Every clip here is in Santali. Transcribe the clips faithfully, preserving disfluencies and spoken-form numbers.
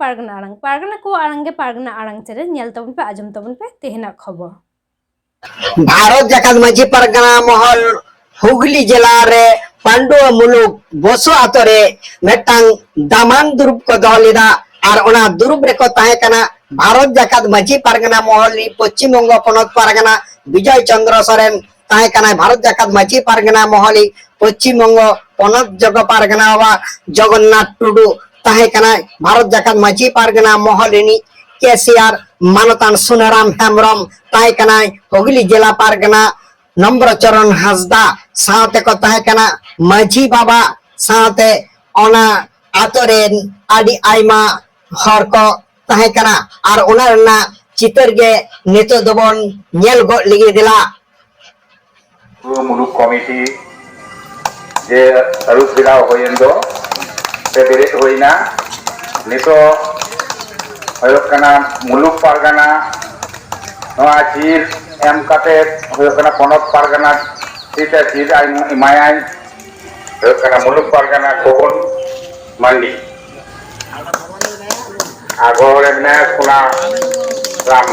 ᱯᱟᱨᱜᱟᱱᱟ ᱟᱲᱟᱝ, ᱯᱟᱨᱜᱟᱱᱟ ᱠᱚ ᱟᱲᱟᱝ ᱜᱮ ᱯᱟᱨᱜᱟᱱᱟ ᱟᱲᱟᱝ ᱪᱮᱱᱮᱞ ᱧᱮᱞ ᱛᱟᱵᱚᱱ ᱯᱮ, ᱟᱸᱡᱚᱢ ᱛᱟᱵᱚᱱ ᱯᱮ ᱛᱮᱦᱮᱧᱟᱜ ᱠᱷᱚᱵᱚᱨ᱾ ᱵᱷᱟᱨᱚᱛ ᱡᱟᱠᱟᱛ ᱢᱟᱹᱡᱷᱤ ᱯᱟᱨᱜᱟᱱᱟ ᱢᱚᱦᱚᱞ ᱦᱩᱜᱽᱞᱤ ᱡᱮᱞᱟ ᱨᱮ ᱯᱟᱱᱰᱩᱣᱟ ᱢᱩᱞᱩᱠ ᱵᱚᱥᱚ ᱟᱛᱳ ᱨᱮ ᱢᱤᱫᱴᱟᱝ ᱫᱟᱢᱟᱱ ᱫᱩᱨᱩᱵ ᱠᱚ ᱫᱚᱦᱚ ᱞᱮᱫᱟ᱾ ᱟᱨ ᱚᱱᱟ ᱫᱩᱨᱩᱵ ᱨᱮᱠᱚ ᱛᱟᱦᱮᱸ ᱠᱟᱱᱟ ᱵᱷᱟᱨᱚᱛ ᱡᱟᱠᱟᱛ ᱢᱟᱹᱡᱷᱤ ᱯᱟᱨᱜᱟᱱᱟ ᱢᱚᱦᱚᱞ ᱨᱤᱱ ᱯᱚᱥᱪᱤᱢ ᱵᱚᱝᱜᱚ ᱯᱚᱱᱚᱛ ᱯᱟᱨᱜᱟᱱᱟ ᱵᱤᱡᱚᱭ ᱪᱚᱱᱫᱨᱚ ᱥᱚᱨᱮᱱ ᱛᱟᱦᱮᱸ ᱠᱟᱱᱟᱭ᱾ ᱵᱷᱟᱨᱚᱛ ᱡᱟᱠᱟᱛ ᱢᱟᱹᱡᱷᱤ ᱯᱟᱨᱜᱟᱱᱟ ᱢᱚᱦᱚᱞ ᱨᱤᱱ ᱯᱚᱥᱪᱤᱢ ᱵᱚᱝᱜᱚ ᱯᱚᱱᱚᱛ ᱡᱚᱜᱚ ᱯᱟᱨᱜᱟᱱᱟ ᱵᱟᱵᱟ ᱡᱚᱜᱚᱱᱱᱟᱛᱷ ᱴᱩᱰᱩ ᱛᱟᱦᱮᱸ ᱠᱟᱱᱟᱭ᱾ ᱵᱷᱟᱨᱚᱛ ᱡᱟᱠᱟᱛ ᱢᱟᱹᱡᱷᱤ ᱯᱟᱨᱜᱟᱱᱟ ᱢᱚᱦᱚᱞ ᱨᱤᱱᱤᱡ ᱠᱮᱥᱤᱭᱟᱨ ᱢᱟᱱᱚᱛᱟᱱ ᱥᱩᱱᱟᱨᱟᱢ ᱦᱮᱢᱵᱨᱚᱢ ᱛᱟᱦᱮᱸ ᱠᱟᱱᱟᱭ᱾ ᱦᱩᱜᱽᱞᱤ ᱡᱮᱞᱟ ᱯᱟᱨᱜᱟᱱᱟ ᱱᱚᱢᱵᱨᱚᱪᱚᱨᱚᱱ ᱦᱟᱸᱥᱫᱟ ᱥᱟᱶᱛᱮ ᱠᱚ ᱛᱟᱦᱮᱸ ᱠᱟᱱᱟ ᱢᱟᱹᱡᱷᱤ ᱵᱟᱵᱟ ᱥᱟᱶᱛᱮ ᱚᱱᱟ ᱟᱛᱳ ᱨᱮᱱ ᱟᱹᱰᱤ ᱟᱭᱢᱟ ᱦᱚᱲ ᱠᱚ ᱛᱟᱦᱮᱸ ᱠᱟᱱᱟ᱾ ᱟᱨ ᱚᱱᱟ ᱨᱮᱱᱟᱜ ᱪᱤᱛᱟᱹᱨ ᱜᱮ ᱱᱤᱛᱚᱜ ᱫᱚᱵᱚᱱ ᱧᱮᱞ ᱜᱚᱫ ᱞᱮᱜᱮ ᱫᱮᱞᱟ᱾ ᱯᱩᱨᱟᱹ ᱢᱩᱞᱩᱠ ᱠᱚᱢᱤᱴᱤ ᱡᱮ ᱟᱹᱨᱩ ᱯᱷᱮᱨᱟᱣ ᱦᱩᱭᱮᱱ ᱫᱚ ᱥᱮ ᱵᱮᱨᱮᱫ ᱦᱩᱭᱱᱟ, ᱱᱤᱛᱚᱜ ᱦᱩᱭᱩᱜ ᱠᱟᱱᱟ ᱢᱩᱞᱩᱠ ᱯᱟᱨᱜᱟᱱᱟ ᱱᱚᱣᱟ ᱪᱤᱨ ᱮᱢ ᱠᱟᱛᱮ ᱦᱩᱭᱩᱜ ᱠᱟᱱᱟ ᱯᱚᱱᱚᱛ ᱯᱟᱨᱜᱟᱱᱟ ᱛᱤᱛᱮ ᱪᱤᱨ ᱮᱢᱟᱭᱟᱭ᱾ ᱦᱩᱭᱩᱜ ᱠᱟᱱᱟ ᱢᱩᱞᱩᱠ ᱯᱟᱨᱜᱟᱱᱟ ᱠᱚᱵᱚᱱ ᱢᱟᱱᱰᱤ᱾ ᱟᱜᱚᱨ ᱮᱢᱱᱮ ᱥᱳᱱᱟ ᱨᱟᱢ᱾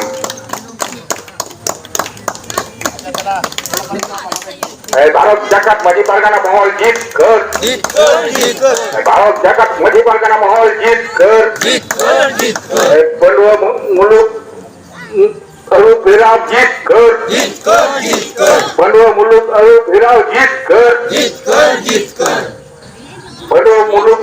ᱮ ᱵᱷᱟᱨᱚᱛ ᱡᱟᱠᱟᱛ ᱢᱟᱹᱡᱷᱤ ᱯᱟᱨᱜᱟᱱᱟ ᱢᱚᱦᱚᱞ ᱡᱤᱛ ᱠᱟᱹᱨ᱾ ᱡᱤᱛ ᱠᱟᱹᱨ, ᱡᱤᱛ ᱠᱟᱹᱨ᱾ ᱮ ᱵᱷᱟᱨᱚᱛ ᱡᱟᱠᱟᱛ ᱢᱟᱹᱡᱷᱤ ᱯᱟᱨᱜᱟᱱᱟ ᱢᱚᱦᱚᱞ ᱡᱤᱛ ᱠᱟᱹᱨ᱾ ᱡᱤᱛ ᱠᱟᱹᱨ, ᱡᱤᱛ ᱠᱟᱹᱨ᱾ ᱮ ᱯᱟᱹᱰᱩᱣᱟᱹ ᱢᱩ-, ᱢᱩᱞᱩᱠ ᱟᱹᱨᱩ ᱯᱷᱮᱨᱟᱣ ᱡᱤᱛ ᱠᱟᱹᱨ᱾ ᱡᱤᱛ ᱠᱟᱹᱨ, ᱡᱤᱛ ᱠᱟᱹᱨ᱾ ᱯᱟᱹᱰᱩᱣᱟᱹ ᱢᱩᱞᱩᱠ ᱟᱹᱨᱩ ᱯᱷᱮᱨᱟᱣ ᱡᱤᱛ ᱠᱟᱹᱨ᱾ ᱡᱤᱛ ᱠᱟᱹᱨ, ᱡᱤᱛ ᱠᱟᱹᱨ᱾ ᱯᱟᱹᱰᱩᱣᱟᱹ ᱢᱩᱞᱩᱠ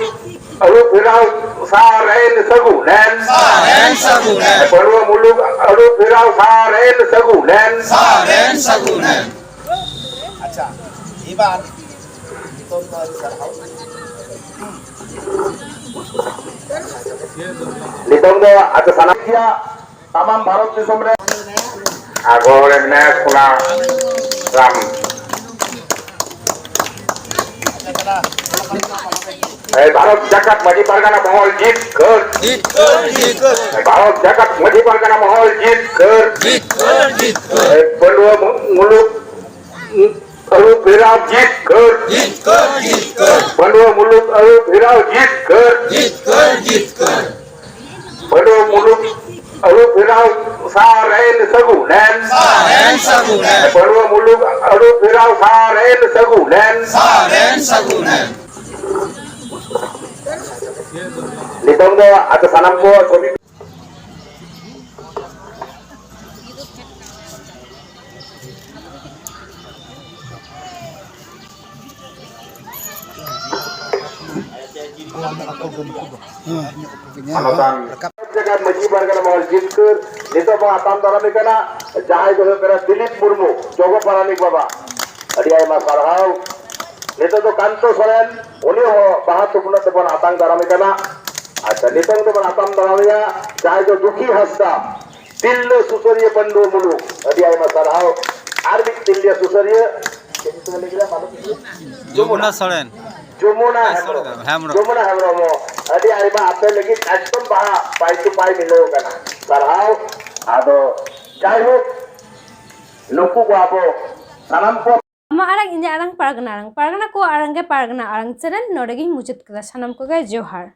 ᱟᱹᱨᱩ ᱯᱷᱮᱨᱟᱣ ᱥᱟᱨᱮᱱ ᱥᱟᱹᱜᱩᱱᱮᱱ᱾ ᱥᱟᱨᱮᱱ ᱥᱟᱹᱜᱩᱱᱮᱱ᱾ ᱯᱟᱹᱰᱩᱣᱟᱹ ᱢᱩᱞᱩᱠ ᱟᱹᱨᱩ ᱯᱷᱮᱨᱟᱣ ᱥᱟᱨᱮᱱ ᱥᱟᱹᱜᱩᱱᱮᱱ᱾ ᱥᱟᱨᱮᱱ ᱥᱟᱹᱜᱩᱱᱮᱱ᱾ ᱟᱪᱪᱷᱟ, ᱮᱵᱟᱨ ᱱᱤᱛᱚᱝ ᱫᱚ ᱥᱟᱨᱦᱟᱣ᱾ ᱱᱤᱛᱚᱝ ᱫᱚ ᱟᱫᱚ ᱥᱟᱱᱟᱢ ᱜᱮᱭᱟ᱾ ᱛᱟᱢᱟᱢ ᱵᱷᱟᱨᱚᱛ ᱫᱤᱥᱚᱢ ᱨᱮ ᱟᱜᱚᱨ ᱮᱢᱱᱮ ᱥᱳᱱᱟ ᱨᱟᱢ᱾ ᱮ ᱵᱷᱟᱨᱚᱛ ᱡᱟᱠᱟᱛ ᱢᱟᱹᱡᱷᱤ ᱯᱟᱨᱜᱟᱱᱟ ᱢᱚᱦᱚᱞ ᱡᱤᱛ ᱠᱟᱹᱨ᱾ ᱡᱤᱛ ᱠᱟᱹᱨ, ᱡᱤᱛ ᱠᱟᱹᱨ᱾ ᱮ ᱵᱷᱟᱨᱚᱛ ᱡᱟᱠᱟᱛ ᱢᱟᱹᱡᱷᱤ ᱯᱟᱨᱜᱟᱱᱟ ᱢᱚᱦᱚᱞ ᱡᱤᱛ ᱠᱟᱹᱨ᱾ ᱡᱤᱛ ᱠᱟᱹᱨ, ᱡᱤᱛ ᱠᱟᱹᱨ᱾ ᱮ ᱯᱟᱹᱰᱩᱣᱟᱹ ᱢᱩ-, ᱢᱩᱞᱩᱠ ᱟᱹᱨᱩ ᱯᱷᱮᱨᱟᱣ ᱡᱤᱛ ᱠᱟᱹᱨ᱾ ᱡᱤᱛ ᱠᱟᱹᱨ, ᱡᱤᱛ ᱠᱟᱹᱨ᱾ ᱯᱟᱹᱰᱩᱣᱟᱹ ᱢᱩᱞᱩᱠ ᱟᱹᱨᱩ ᱯᱷᱮᱨᱟᱣ ᱡᱤᱛ ᱠᱟᱹᱨ᱾ ᱡᱤᱛ ᱠᱟᱹᱨ, ᱡᱤᱛ ᱠᱟᱹᱨ᱾ ᱯᱟᱹᱰᱩᱣᱟᱹ ᱢᱩᱞᱩᱠ ᱟᱹᱨᱩ ᱯᱷᱮᱨᱟᱣ ᱥᱟᱨᱮᱱ ᱥᱟᱹᱜᱩᱱᱮᱱ᱾ ᱥᱟᱨᱮᱱ ᱥᱟᱹᱜᱩᱱᱮᱱ᱾ ᱯᱟᱹᱰᱩᱣᱟᱹ ᱢᱩᱞᱩᱠ ᱟᱹᱨᱩ ᱯᱷᱮᱨᱟᱣ ᱥᱟᱨᱮᱱ ᱥᱟᱹᱜᱩᱱᱮᱱ᱾ ᱥᱟᱨᱮᱱ ᱥᱟᱹᱜᱩᱱᱮᱱ᱾ ᱱᱤᱛᱚᱝ ᱫᱚ ᱟᱫᱚ ᱥᱟᱱᱟᱢ ᱠᱚ ᱪᱷᱚᱵᱤ ᱢᱟᱱᱚᱛᱟᱱ ᱡᱟᱭᱜᱟ ᱢᱟᱹᱡᱷᱤ ᱯᱟᱨᱜᱟᱱᱟ ᱢᱚᱦᱚᱞ ᱡᱤᱛᱠᱟᱹᱨ, ᱱᱤᱛᱚᱜ ᱵᱚᱱ ᱟᱛᱟᱝ ᱫᱟᱨᱟᱢᱮ ᱠᱟᱱᱟ, ᱡᱟᱦᱟᱸᱭ ᱫᱚ ᱦᱩᱭᱩᱜ ᱠᱟᱱᱟ ᱫᱤᱞᱤᱯ ᱢᱩᱨᱢᱩ, ᱡᱚᱜᱚ ᱯᱟᱨᱟᱱᱤᱠ ᱵᱟᱵᱟ᱾ ᱟᱹᱰᱤ ᱟᱭᱢᱟ ᱥᱟᱨᱦᱟᱣ᱾ ᱱᱤᱛᱚᱜ ᱫᱚ ᱠᱟᱱᱛᱚ ᱥᱚᱨᱮᱱ, ᱩᱱᱤ ᱦᱚᱸ ᱵᱟᱦᱟ ᱛᱷᱩᱯᱱᱟᱹ ᱛᱮᱵᱚᱱ ᱟᱛᱟᱝ ᱫᱟᱨᱟᱢᱮ ᱠᱟᱱᱟ᱾ ᱟᱪᱪᱷᱟ, ᱱᱤᱛᱚᱝ ᱫᱚᱵᱚᱱ ᱟᱛᱟᱝ ᱫᱟᱨᱟᱢᱮᱭᱟ ᱡᱟᱦᱟᱸᱭ ᱫᱚ ᱫᱩᱠᱷᱤ ᱦᱟᱸᱥᱫᱟ, ᱛᱤᱨᱞᱟᱹ ᱥᱩᱥᱟᱹᱨᱤᱭᱟᱹ ᱯᱟᱹᱱᱰᱩᱣᱟᱹ ᱢᱩᱞᱩᱠ᱾ ᱟᱹᱰᱤ ᱟᱭᱢᱟ ᱥᱟᱨᱦᱟᱣ᱾ ᱟᱨ ᱢᱤᱫ ᱛᱤᱨᱞᱟᱹ ᱥᱩᱥᱟᱹᱨᱤᱭᱟᱹ, ᱪᱮᱫ ᱧᱩᱛᱩᱢ ᱮ ᱞᱟᱹᱭ ᱠᱮᱫᱟ? ᱡᱚᱢᱩᱱᱟ ᱥᱚᱨᱮᱱ᱾ ᱡᱚᱢᱩᱱᱟ ᱦᱮᱢᱵᱨᱚᱢ᱾ ᱡᱚᱢᱩᱱᱟ ᱦᱮᱢᱵᱨᱚᱢ ᱦᱚᱸ ᱟᱹᱰᱤ ᱟᱭᱢᱟ ᱟᱯᱮ ᱞᱟᱹᱜᱤᱫ ᱮᱠᱫᱚᱢ ᱵᱟᱦᱟ ᱯᱟᱭ ᱴᱩ ᱯᱟᱭ ᱢᱤᱞᱟᱹᱣ ᱠᱟᱱᱟ᱾ ᱥᱟᱨᱦᱟᱣ᱾ ᱟᱫᱚ ᱡᱟᱭᱦᱳᱠ, ᱱᱩᱠᱩ ᱠᱚ ᱟᱵᱚ ᱥᱟᱱᱟᱢ ᱠᱚ ᱟᱢᱟᱜ ᱟᱲᱟᱝ, ᱤᱧᱟᱹᱜ ᱟᱲᱟᱝ, ᱯᱟᱨᱜᱟᱱᱟ ᱟᱲᱟᱝ, ᱯᱟᱨᱜᱟᱱᱟ ᱠᱚᱣᱟᱜ ᱟᱲᱟᱝ ᱜᱮ ᱯᱟᱨᱜᱟᱱᱟ ᱟᱲᱟᱝ ᱪᱮᱱᱮᱞ᱾ ᱱᱚᱰᱮ ᱜᱤᱧ ᱢᱩᱪᱟᱹᱫ ᱠᱮᱫᱟ᱾ ᱥᱟᱱᱟᱢ ᱠᱚᱜᱮ ᱡᱚᱦᱟᱨ᱾